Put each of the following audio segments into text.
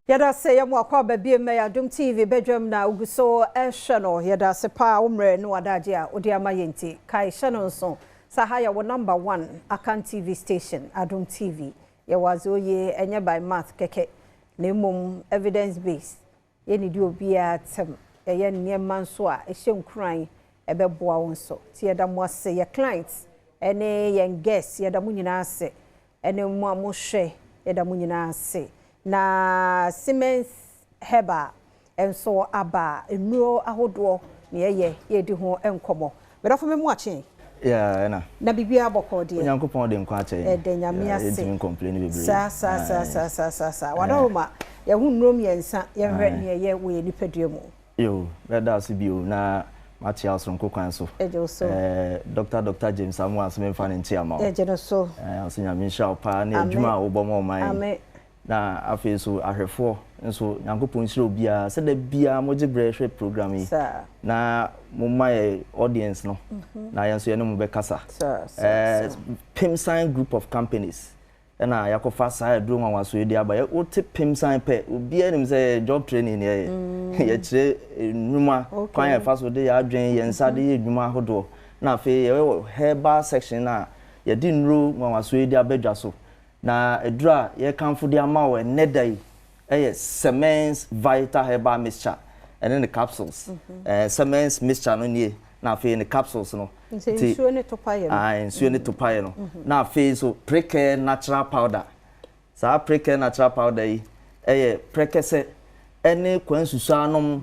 Yɛda ase yɛ mo akɔ aba biem mɛ Adom TV badwam na wogu so ɛhwɛ no. Yɛda ase paa wo mmerɛ ne w'adagye a wode ama yɛn nti. Kae hyɛ no nso sɛ ha yɛ wo number one Akan TV station, Adom TV. Yɛwɔ adze oye ɛnyɛ by math kɛkɛ na mmom evidence based. Yɛnnidi obiara atɛm. Yɛyɛ nneɛma nso a ɛhyɛ nkuran ɛbɛboa wo nso. Nti yɛda mo ase yɛ clients ɛne yɛn guests yɛda mo nyinaa ase. Ɛne mo a mohwɛ yɛda mo nyinaa ase. Na Siemens Herbal nso aba nnuro ahodoɔ na yɛyɛ yɛdi ho nkɔmmɔ. Medɔfo me mu akye. Yeah, ɛna. Na biribiara bɔkɔɔ deɛ. Onyankopɔn de nkwa akyɛ yɛn. Ɛdɛ Nyame ase. Yɛntumi complain bebree. Saa saa saa saa saa saa saa. Wadaroma yɛho nnuro mmiɛnsa yɛhwɛ nea ɛyɛ wɔ yɛn nipadua mu. Yo, bɛda ase bio na makyea ɔsoronko kwan so. Ɛgye wo so. Dr. James Amoah nso memfa ne nkyea ma wo. Ɛgye no so. Ɔsɛ Nyame nhyira wo paa ne adwuma a wobɔ ma ɔman yi. Amen. Na afei nso ahwɛfoɔ nso Nyankopɔn nhyira obiara sɛ da biara mogye berɛ hwɛ program yi. Na momma yɛ audience no na yɛn nso yɛne mo bɛkasa. Pimsan Group of Companies ɛna yɛakɔfa saa aduro nwanwaso yi de aba. Wote Pimsan pɛ, obiara nim sɛ job training ne yɛyɛ. Yɛkyerɛ nnwuma kwan yɛfa so de yɛ adwene yɛn nsa de yɛ nnwuma ahodoɔ. Na afei yɛwɔ herbal section a yɛde nnuro nwanwaso yi de abɛdwa so. Na aduro a yɛkamfo de ama wo ɛnnɛ da yi ɛyɛ Semens Vital Herbal Mixture ɛne ne capsules. Semens mixture no nie na afei ne capsules no. Nti nsuo ne topaeɛ no. Ah, nsuo ne topaeɛ no. Na afei nso Precare Natural Powder. Saa Precare Natural Powder yi ɛyɛ prɛkɛsɛ ɛne kwansusuanom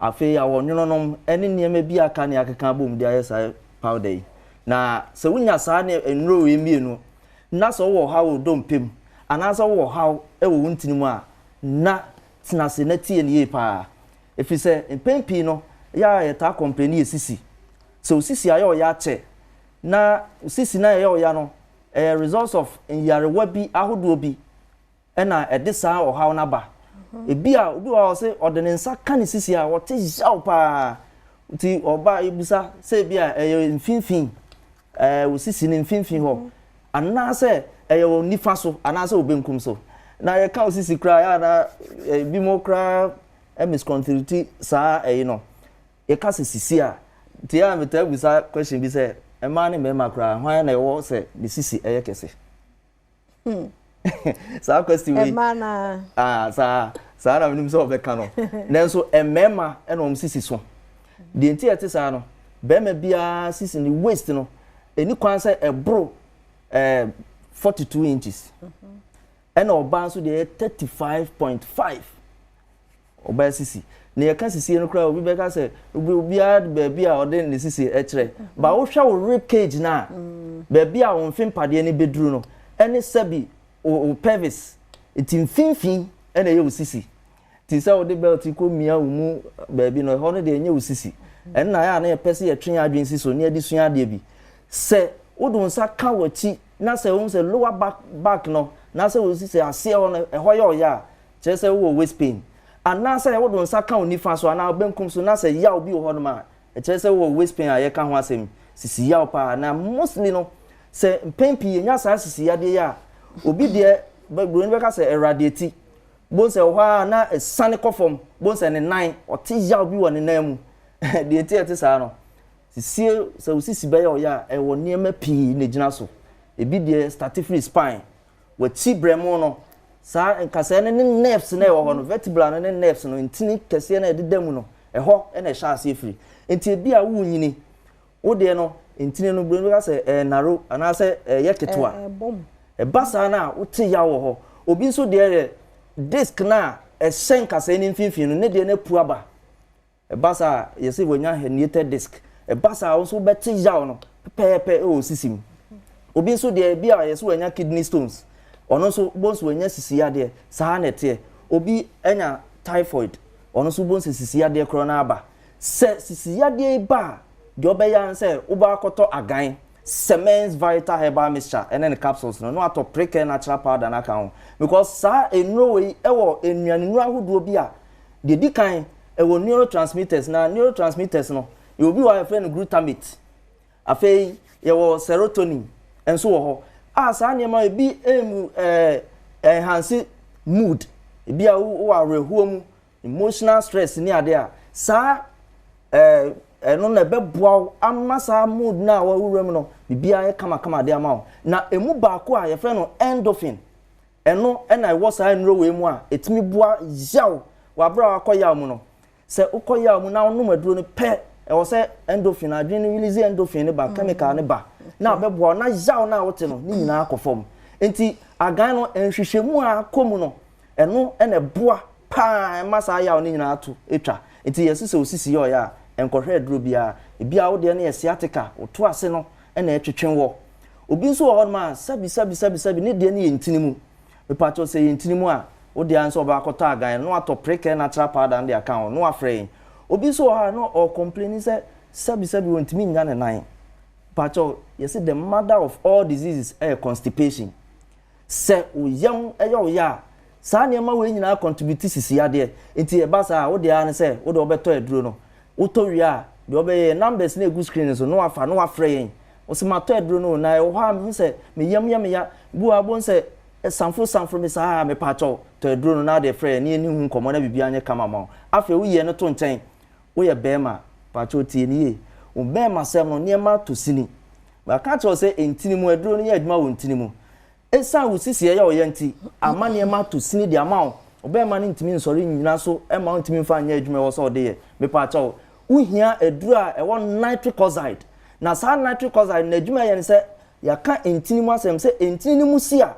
afei awɔnwononom ɛne nneɛma bi aka ne akeka abom de ayɛ saa powder yi. Na sɛ wonya saa ne nnuro yi mmienu na sɛ wowɔ haw wɔ dompe mu anaasɛ wowɔ haw wɔ wo ntini mu a, na tena ase na tie no yie paa. Ɛfiri sɛ mpɛn pii no yɛ a yɛtaa complain yɛ sisi. Sɛ wo sisi ayɛ ɔya akyɛ na sisi na ɛyɛ ɔya no ɛyɛ results of nyarewa bi ahodoɔ bi ɛna ɛde saa ɔhaw no aba. Ebi a obi wɔ hɔ a ɔsɛ ɔde ne nsa ka ne sisi a ɔte yaw paa. Nti ɔba ebusa sɛ ebi a ɛyɛ mfimfin wo sisi ne mfimfin hɔ anaasɛ ɛyɛ wɔ nifa so anaasɛ wɔ benkum so. Na yɛka wo sisi koraa yɛ ana ebi mo koraa misconstrue saa ɛyi no. Yɛka sɛ sisi a nti yɛ a metaa busa question bi sɛ mmaa ne mmarima koraa hwan na ɛwɔ sɛ ne sisi ɛyɛ kɛse? Saa question wei. Mmaa na. Ah, saa saa na menim sɛ ɔbɛka no. Nanso mmarima ɛna wɔn sisi so. Deɛ nti ɛte saa no, barima biara sisi ne waist no ɛni kwan sɛ ɛboro 42 inches. Ɛna ɔbaa nso deɛ ɛyɛ 35.5 ɔbaa sisi. Na yɛka sisi no koraa obi bɛka sɛ obiara baabi a ɔde ne sisi ɛkyerɛ. Ba wohwɛ wo rib cage na baabi a wɔn mfe mpadeɛ no bɛduru no ɛne sɛbi wo pelvis nti mfimfin ɛna ɛyɛ wo sisi. Ti sɛ wode belt kɔ mia wo mu baabi no ɛhɔ no deɛ ɛnyɛ wo sisi. Ɛnna ayɛ a na yɛpɛ sɛ yɛtwe yɛn adwene si so na yɛde sua adeɛ bi. Sɛ wode wo nsa ka w'akyi na sɛ wohu sɛ lower back no na sɛ wo sisi aseɛ hɔ no ɛhɔ yɛ ɔyɛ a kyerɛ sɛ wowɔ waist pain. Anaasɛ wode wo nsa ka wo nifa so anaa benkum so na sɛ yaw bi wɔ hɔ nom a ɛkyerɛ sɛ wowɔ waist pain a yɛka ho asɛm sisi yaw paa. Na mostly no sɛ mpɛn pii yɛnya saa sisi yadeɛ yi a obi deɛ buroni bɛka sɛ ɛradiate bon sɛ wɔ hɔ a na ɛsane kɔ fam bon sɛ ne nan ɔte yaw bi wɔ ne nan mu. Deɛ nti ɛte saa no sisie sɛ wo sisi bɛyɛ ɔyɛ a ɛwɔ nneɛma pii na gyina so. Ebi deɛ start firi spine wɔkyi brɛmo no saa nkasɛɛ no ne nerves na ɛwɔ hɔ no vertebra no ne nerves no ntini kɛseɛ na ɛdeda mu no ɛhɔ ɛna ɛhyɛ aseɛ firi. Nti ebi a wonyini wo deɛ no ntini no buroni bɛka sɛ ɛyɛ narrow anaasɛ ɛyɛ ketewa. Ɛba saa no a wote yaw wɔ hɔ. Obi nso deɛ yɛ disc na ɛhyɛ nkasɛɛ no mfimfini no ne deɛ no apu aba. Ɛba saa a yɛsɛ wɔnya herniated disc. Ɛba saa a wo nso wobɛte yaw no pɛpɛɛpɛ ɛwɔ sisi mu. Obi nso deɛ ebi a yɛsɛ wɔanya kidney stones ɔno nso bo nso wɔanya sisi yadeɛ saa na ɛteɛ. Obi anya typhoid ɔno nso bo nso sisi yadeɛ korɔ no aba. Sɛ sisi yadeɛ yi ba a deɛ ɔbɛyɛ ara sɛ wobɛ akɔtɔ agan Semens Vital Herbal Mixture ɛne ne capsules no na watɔ Precare Natural Powder no aka ho because saa nnuro wei ɛwɔ nnuane nnuro ahodoɔ bi a deɛ di kan ɛwɔ neurotransmitters na neurotransmitters no yɛ obi wɔ a yɛfrɛ no glutamate. Afei yɛwɔ serotonin nso wɔ hɔ a saa nneɛma ebi emu enhance mood. Ebi a wowɔ awerɛhoɔ mu, emotional stress ne adeɛ a, saa ɛɛ ɛno na ɛbɛboa wo ama saa mood no a wɔwura mu no, biribiara yɛ kamakama de ama wo. Na emu baako a yɛfrɛ no endorphin, ɛno ɛna ɛwɔ saa nnuro wei mu a ɛtumi boa yaw wɔ abere a wakɔ yaw mu no. Sɛ wokɔ yaw mu na wonom aduro no pɛ, ɛwɔ sɛ endorphin, adwene no release endorphin ne ba, chemical ne ba na abɛboa wo na yaw no a wote no ne nyinaa akɔ fam. Nti agan no, nhwehwɛmu a akɔ mu no, ɛno ɛna ɛboa paa ɛma saa yaw no nyinaa to atwa. Nti yɛsi sɛ osisi yɛ ɔyɛ a, nkɔhwɛ aduro biara. Ebi a wodeɛ no yɛ sciatica, woto ase no ɛna ɛtwetwe wɔ. Obi nso wɔ hɔnom a, sɛbi sɛbi sɛbi sɛbi, ne deɛ no yɛ ntini mu. Mipatɔ sɛ yɛ ntini mu a, wodeɛ nso ɔbɛ akɔtɔ agan no, na watɔ Prekɛ natural powder no de aka ho na wafrɛ yɛn. Obi nso wɔ hɔ a na ɔcomplain sɛ sɛbi sɛbi, wɔntumi nya ne nan. Patɔ yɛsɛ the mother of all diseases ɛyɛ constipation. Sɛ wo yam ɛyɛ wo ya a, saa nneɛma wei nyinaa contribute sisi adeɛ. Nti ɛba saa a, wode ara ne sɛ wode wɔbɛtɔ aduro no. Wotɔ wie a, deɛ wɔbɛyɛ, numbers na egu screen so na wafa na wafrɛ yɛn. Wɔsɛ matɔ aduro no na ɛwɔ hɔ a, mehu sɛ me yam yɛ me ya bu a bo sɛ sanfo sanfo mi saa. Mepatɔ tɔ aduro no na ade frɛ yɛn ne yɛn ho nkɔmɔ na biribi anyɛ kama ma wo. Afei woyɛ no to nkyɛn, woyɛ bɛrima, patɔ tie ne yie, wo bɛrima sɛm no, nneɛma ato sini. Baka kyerɛw sɛ ntini mu aduro no yɛ adwuma wɔ ntini mu. Esan wo sisi ɛyɛ ɔyɛ nti ama nneɛma ato sini de ama wo, ɔbɛrima no ntumi nsɔre nyina so, ɛma wo ntumi nfa nyɛ adwuma ɛwɔ sɛ ɔde yɛ. Mepatɔ wohia aduro a ɛwɔ nitric oxide, na saa nitric oxide na adwuma yɛ no sɛ yɛaka ntini mu asɛm sɛ ntini no mu si a,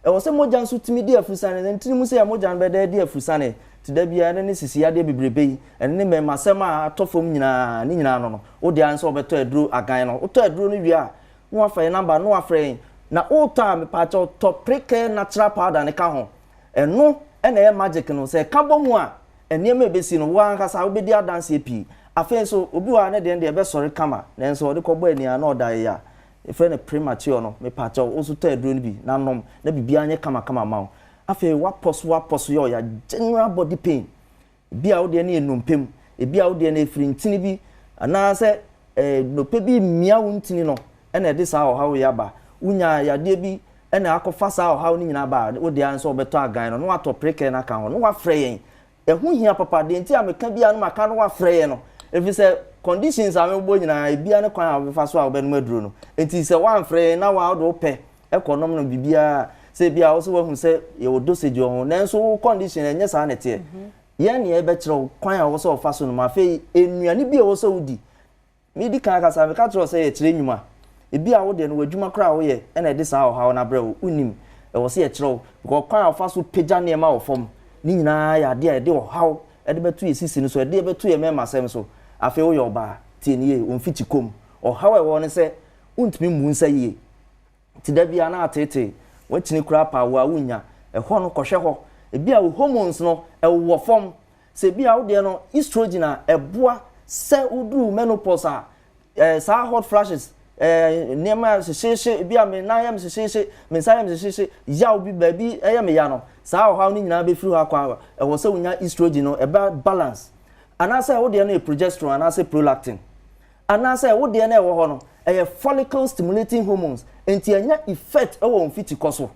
ɛwɔ sɛ mogya nso tumi di afusane, na ntini mu sɛ mogya no bɛda di afusane. Te da biara ɛne ne sisi adeɛ bebrebe yi, ɛne ne mmɛmasɛm a atɔ fam nyinaa ne nyinaa no, wode ara nso wɔbɛtɔ aduro agan no. Wotɔ aduro no wie a, na wafa yɛn number na wafrɛ yɛn. Na wotɔ a, mepaakyɛw, tɔ Prekɛ natural powder ne ka ho. Ɛno ɛna ɛyɛ magic no. Sɛ ɛka bɔ mu a, nneɛma ebesi no, wɔn ankasa wobɛdi adanseɛ pii. Afei nso obi wɔ ha, ne deɛ ɛbɛsɔre kama, nanso ɔde kɔbɔ ani a na ɔda yɛ a yɛfrɛ no premature no. Mepaakyɛw, wo nso tɔ aduro no bi na nom na biribiara nyɛ kamakama ma wo. Afei wapɔ so, wapɔ so yɛ ɔya, general body pain, ebi a wodeɛ no yɛ nnompe mu, ebi a wodeɛ no efiri ntini bi anaasɛ nnompe bi mmia wo ntini no ɛna ɛde saa ɔhaw yi aba. Wonya yadeɛ bi ɛna akɔfa saa ɔhaw no nyinaa ba a, wodeɛ nso wɔbɛtɔ agan no na watɔ Prekɛ no aka ho na wafrɛ yɛn. Ɛho hia papa. Deɛ nti a meka bia no maka no wafrɛ yɛn no, ɛfiri sɛ conditions a mebɔ nyinaa, ebia ne kwan a wɔbɛfa so a wɔbɛnom aduro no. Nti sɛ woamfrɛ yɛn na wa wode wopɛ ɛkɔ nom no biribiara sɛ ebia wo sɛ woahu sɛ yɛwɔ dosage wɔ ho, nanso wo condition ɛnyɛ saa na ɛteɛ. Yɛn nea yɛbɛkyerɛ wo kwan a wɔwɔ sɛ wɔfa so nom. Afei nnuane bi a ɛwɔ sɛ wodi, medi kan kasa meka kyerɛ wo sɛ yɛkyerɛ nnwuma. Ebi a wodeɛ no, w'adwuma koraa a woyɛ ɛna ɛde saa ɔhaw no abrɛ wo, wonim, ɛwɔ sɛ yɛkyerɛ wo, because kwan a wɔfa so pagya nneɛma wɔ fam ne nyinaa yɛ adeɛ a yɛde ɔhaw ɛde bɛto yɛ sisi no so, ɛde bɛto yɛ mmarima asɛm so. Afei woyɛ ɔbaa, tie ne yie, wɔn mfikyi kom ɔhaw a ɛwɔ ne sɛ wontumi mmu nsa yie, ti da bia na ateetee wakyini koraa pa wo a wonya ɛhɔ no, kɔhwɛ hɔ. Ebi a wo hormones no ɛwɔ fam, sɛ ebi a wodeɛ no estrogen a ɛboa sɛ woduru menopause a, saa hot flashes, nneɛma hyehyehye, ebi a me nan yɛ me hyehyehye, me nsa yɛ me hyehyehye, yaw bi baabi ɛyɛ me ya no, saa ɔhaw no nyinaa bɛfiri hɔ akɔ a, ɛwɔ sɛ wonya estrogen no ɛba balance, anaasɛ wodeɛ no yɛ progesterone anaasɛ prolactin, anaasɛ wodeɛ no ɛwɔ hɔ no ɛyɛ follicle stimulating hormones, nti ɛnya effect ɛwɔ mfiti kɔ so,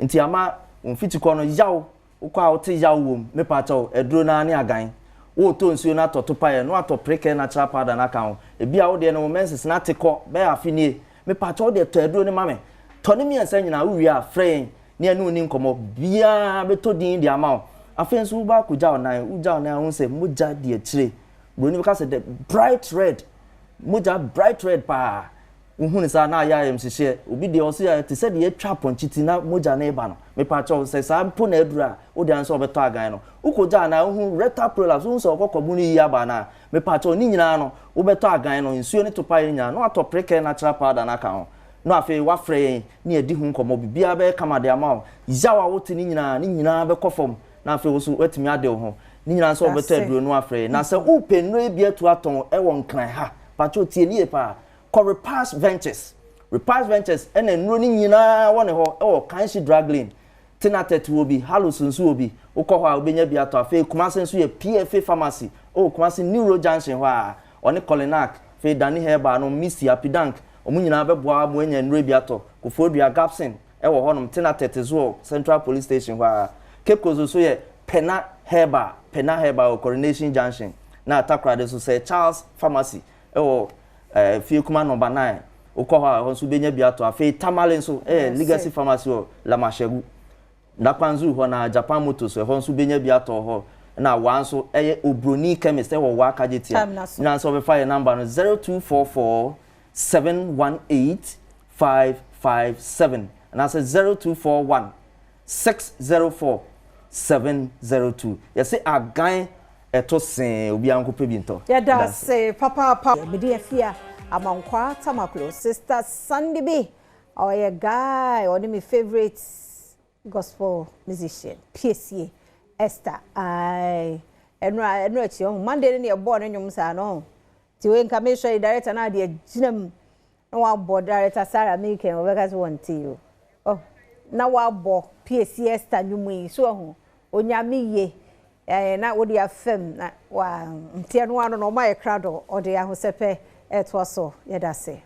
nti ama mfiti kɔ no yaw, wokɔ a wote yaw wɔ mu. Mepakyɛw, aduro naa ne agan. Wotɔ nsuo no atɔ to paeɛ na watɔ Prekɛ natural powder no aka ho. Ebi a wodeɛ no wo menses no ate kɔ bɛyɛ afe nie, mepakyɛw, wodeɛ tɔ aduro no ma me, tɔ ne mmiɛnsa nyinaa. Wowie a, frɛ yɛn ne ɛne wo ni nkɔmmɔ biara bɛtɔ din de ama wo. Afei nso woba akɔgya wo nan, wogya wo nan a, wohu sɛ mogya di akyire, buroni bɛka sɛ the bright red, mogya bright red paa. Wohu ne saa na ayɛ ayɛmhyehyeɛ. Obi deɛ ɔso yɛ te sɛ deɛ atwa apɔnkye ti na mogya no reba no. Mepakyɛw, sɛ saa mpo na aduru a, wode ansa wɔbɛtɔ agan no. Wokɔgya anaa wohu rectal prolapse, wohu sɛ ɔkɔkɔbo no yi aba anaa, mepakyɛw, ne nyinaa no, wobɛtɔ agan no, nsuo ne topaeɛ no nyinaa, na watɔ Prekɛ natural powder no aka ho, na afei wafrɛ yɛn ne yɛdi ho nkɔmmɔ. Biribiara bɛyɛ kama de ama wo. Yaw a wote ne nyinaa, ne nyinaa bɛkɔ fam, na afei wo so woatumi ade wo ho. Ne nyinaa nso wɔbɛtɔ aduro no afrɛ yɛn. Na sɛ wopɛ nnuro yi bi atu atɔn ɛwɔ Nkran ha, pakyɛw, tie ne yie paa, kɔ Repass Ventures. Repass Ventures ɛna nnuro no nyinaa wɔ ne hɔ ɛwɔ Kanshi Drug Lane. Tenatet wɔ bi, Halus nso wɔ bi. Wokɔ hɔ a, wobɛnya bi atɔ. Afei Kumase nso yɛ PFA Pharmacy ɛwɔ Kumase New Road Junction hɔ a, ɔne Kolinak, afei Dani Herbal no, Misty, Apidank, wɔn nyinaa bɛboa mo anya nnuro bi atɔ. Koforidua Gapson ɛwɔ hɔnom, Tenatet nso wɔ Central Police Station hɔ a. Cape Coast nso yɛ Pena Herbal, Pena Herbal wɔ Coronation Junction. Na Takoradi nso sɛ Charles Pharmacy ɛwɔ Fie Kuma Number 9. Wokɔ hɔ a, ɛhɔ nso wobɛnya bi atɔ. Afei Tamale nso ɛyɛ Legacy Pharmacy wɔ Lamashegu. Nakwanzu hɔ na Japan Motors, ɛhɔ nso wobɛnya bi atɔ hɔ. Na Waa nso ɛyɛ Obroni Chemist ɛwɔ Waa Kagyetia. Time na so. Na nso wɔbɛfa yɛ number no 0244 718 557 anaasɛ 0241 604 702. Yɛsɛ agan ɛto see, obiara nkɔpɛ bi ntɔ. Yɛda ase papaapa. Mede Afia Amankwa Tamaklo, Sister Sandy bi, ɔyɛ guy, ɔne me favourite gospel musician Piesie Esther. Ai, ɛno akyi ɔho Monday no ne yɛbɔɔ ne nnwom saa no, nti wei nka mehwɛ yi, director no adeɛ gyina mu na wabɔ. Director Sarah Miken, wɔbɛka sɛ wɔnte o. Oh, na wabɔ Piesie Esther nnwom yi so, ɔho Onyame ye na wode afam na wa nti ɛno ano no ɔma yɛ krado, ɔde ahosɛpɛ ɛtoa so. Yɛda ase.